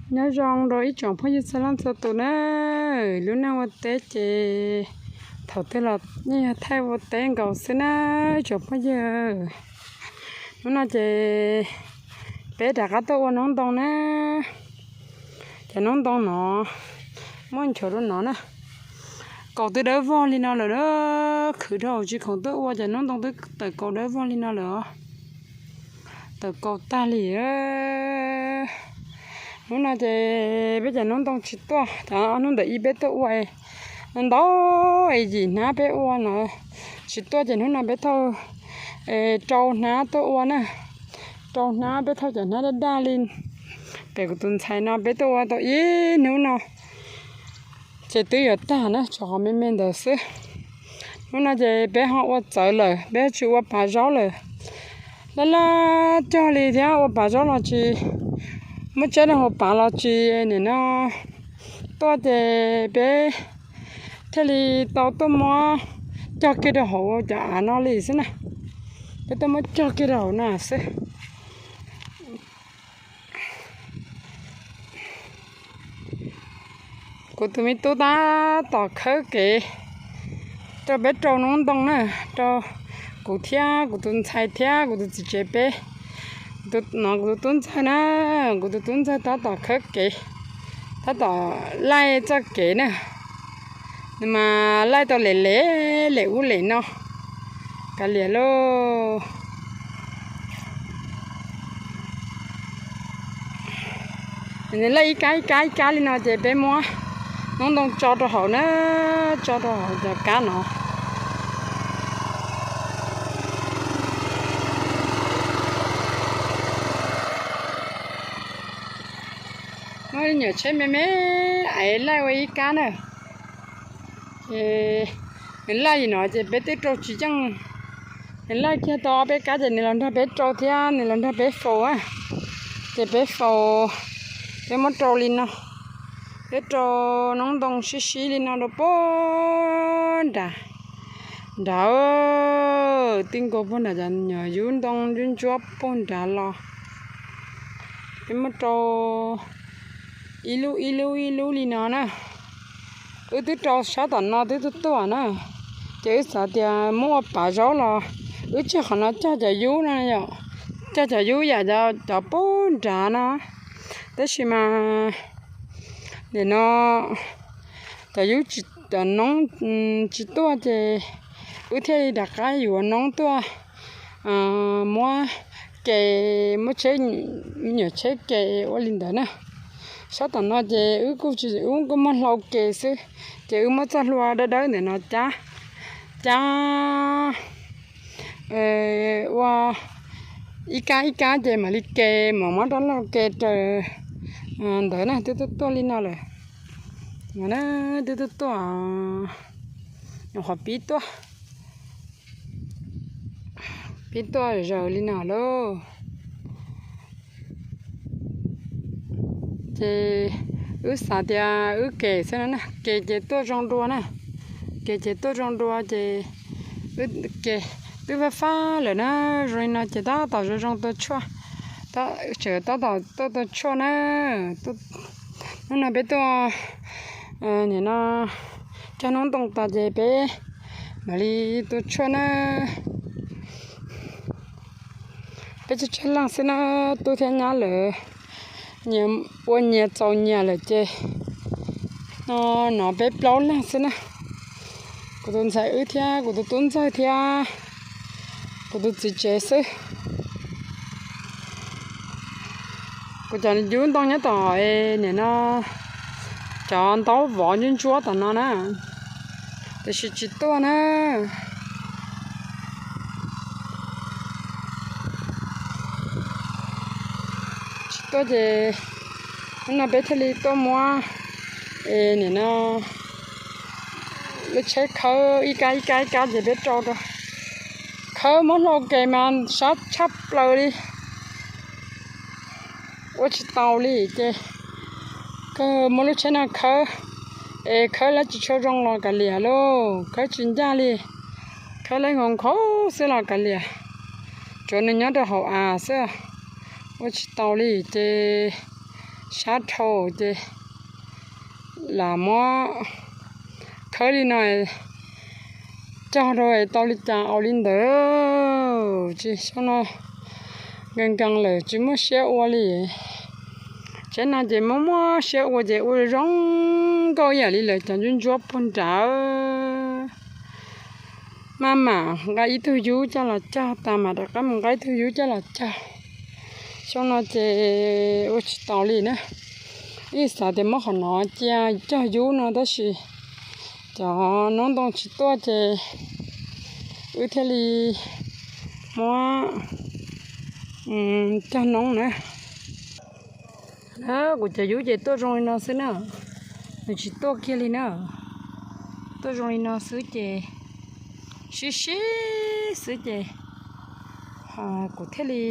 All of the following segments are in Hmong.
Nyob zoo rau ib tsoom phooj ywg txhua leej txhua tus na. Lub neej ua teb ces thaum twg los yeej yog thaij ua teb nkaus xwb na ib tsoom phooj ywg. Hnub no ces peb rov qab tuaj ua noob ntoo na. Cov noob ntoo no muaj nchuav rau no na. Kaus twb dawb vog li no lawm na. Khwv dhau tsis khoom tuaj ua cov noob ntoo twb tawm kaus dawb vog li no lawm os. Tawm kaus tag li. Hnub no ces peb cov noob ntoo tsis tuaj, cov hnub ntawm ib peb tuaj ua ntau es yim hnab peb ua no tsis tuaj ces hnub no peb thauj rau hnab tuaj ua na. Rau hnab peb thauj cov hnab daj daj li pem kuv tus ntxhais no peb tuaj ua tau ib hnub no ces twb yuav tag na, tsuas qhov me me ntawd xwb. Hnub no ces peb ho ua txawv lawm, peb tsis ua pav zaub lawm. Laj laj cog li thiab ua pav zaub los tsis muaj tsaib rau hauv pav los tsis nim no tuaj ces peb thiaj li tau tuaj muab cog kiag rau hauv cov av no li xwb na. Peb tuaj muab cog kiag rau hauv no xwb. Kuv tus me tub tab tom khawb kev rau peb rau noob ntoo na, rau kuv thiab kuv tus ntxhais thiab kuv tus txiv tsev peb. No kuv tus tub ntxawg na, kuv tus tub ntxawg tab tom khawb kev, tab tom laij txoj kev na. Nws mas laij tau lem lem lem ub lem no. Kav liam lauj. Nws laij ib kab ib kab ib kab li no ces peb muab noob ntoo tso rau hauv na, tso rau hauv cov kab no. Muab nyuam tsheb me me aiv laij ua ib kab na. Ces nws laij li no ces peb twb rau tsis yeej. Nws laij kiag tau ob peb kab ces nws los nrog peb rau thiab nws los nrog peb faus. Ces peb faus, peb muab rau li no, peb rau noob ntoo sib sib li no rau puag nrad, nrad, tij nkaus puag nram cov nyuam yub ntoo yub ntsuab puag nrad los. Peb muab rau ib lub ib lub ib lub li no na. Wb twb rau sab tom no twb tuaj tuaj na, ces wb xav tias muab ua pav zaub los wb tseg qhov no cog cov yub no yom, cog cov yub yam cov puag nrad no. Tab sis mas nim no cov yub, cov noob tsis tuaj ces wb thiaj li rov qab yuav noob tuaj muab ke, muab tsheb, nyuam tsheb ke ua li ntawd na. Sab tom no ces wb kuj tsis, wb kuj muab hlau ke xwb, ces wb muab txoj hlua dawb dawb ntawm no cab, cab ua ib kab ib kab ces mam li ke, mam muab rab laug ke raws ntawd na. Twb tuaj tuaj li no lawm, twb tuaj tuaj, nyuam qhuav pib tuaj, pib tuaj zaws li no lauj. Ces wb xav tias wb ke xwb no na, ke ces tuaj zoo dua na, ke ces tuaj zoo dua ces wb ke twb fab fab lawm na, zoo li no ces tab tom zoo zoo tua tshuaj, tseem tab tom tuaj tua tshuaj na. Hnub no peb tuaj, nim no cog noob ntoo tas ces peb mam li tua tshuaj na. Peb tsawg tsawg leej xwb na, tub thiab nyab lawm, nyias ua nyias txaus nyias lawm ces no, no peb plaub leeg xwb na. Kuv tus ntxhais wb thiab kuv tus tub ntxawg thiab kuv tus txiv tsev xwb. Kuv cov yub ntoo nyob tom nim no cov ntaub vov ntsuab ntsuab tom no na, tiam sis tsis tuaj na. Tsis tuaj ces hnub no peb thiaj li tuaj muab, es nim no lub tsheb khawb ib kab ib kab ib kab ces peb rau rau. Khawb muab hlau ke mas sab tshaj plaws li, ua tsis tau li ces kawg muab lub tsheb no khawb, es khawb lawv tsis tshua zoo los kav liam lauj, khawb tsis ncaj li, khawb lawv nkaus nkhaus xwb los kav liam, tsuav nws nyob rau hauv av xwb, ua tsis tau li ces Sab dhau ces lam muab khawb li no cog rau tau li cas ua li ntawd. Tsis, xyoo no nkees nkees lawm tsis muaj siab ua li. Tsev no ces muaj muaj siab ua ces ua zoo nkauj ib yam li lawv cov ntsuab ntsuab puag nrad. Maj mam nqa ib tug yub coj los cog tas mam rov qab mus nqa ib tug yub coj los cog. Xyoo no ces ua tsis taus li na. Ib xav tias muab qhov no cia cog yub no tab sis cov noob ntoo tsis tuaj ces wb thiaj li muab cog noob na. Kuv cov yub ces tuaj zoo li no xwb na, nws tsis tuaj kiag li na. Tuaj zoo li no xwb ces sib sib xwb ces kuv thiaj li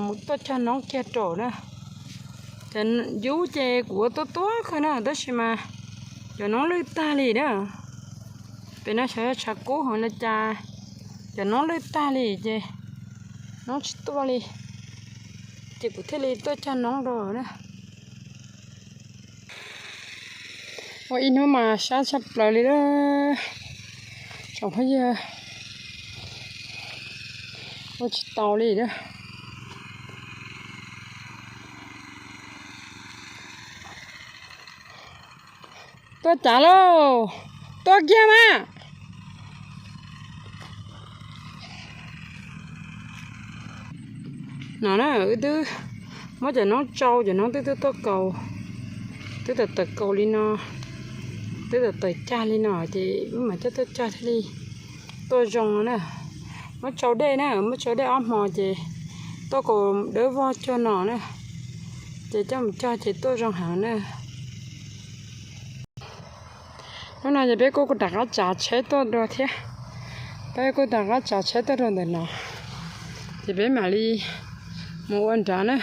mus tuaj cog noob kiag rau na. Cov yub ces kuv ua tuaj tuaj kawg na tab sis mas cov noob lwj tag li na. Pem no xyov yog tshav kub hov li cas, cov noob lwj tag li ces noob tsis tuaj li, ces kuv thiaj li tuaj cog noob rau na. Ua ib hnub mas sab tshaj plaws li lawm tsoom phooj ywg, ua tsis tau li lawm. Tuaj cav lauj, tuaj kiag mas. No na wb twb muab cov noob tsau, cov noob twb twb tuaj kaus, twb tawm tawm kaus li no, twb tawm tawm cag li no ces wb mam coj tuaj cog thiaj li tuaj zoo na. Muab tsau dej na, muab tsau dej ob hmo ces tuaj kaus dawb vog cuag no na, ces coj mus cog ces tuaj zoo heev na. Hnub no ces peb kuj rov qab tsav tsheb tuaj dua thiab, peb kuj rov qab tsav tsheb tuaj rau ntawm no, ces peb mam li mus ua nrad na.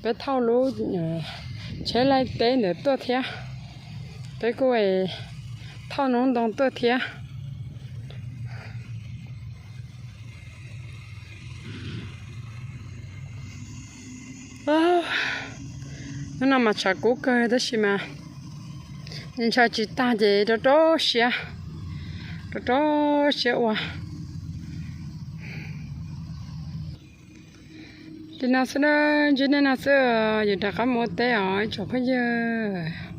Peb thauj lub tsheb laij teb ntawd tuaj thiab, peb kuj thauj noob ntoo tuaj thiab. Hnub no mas tshav kub kawg tab sis mas ntshaw tsis tag ces rau rau siab, rau rau siab ua. Li no xwb na, ntsib nej no xwb, yuav rov qab mus ua teb os ib tsoom phooj ywg.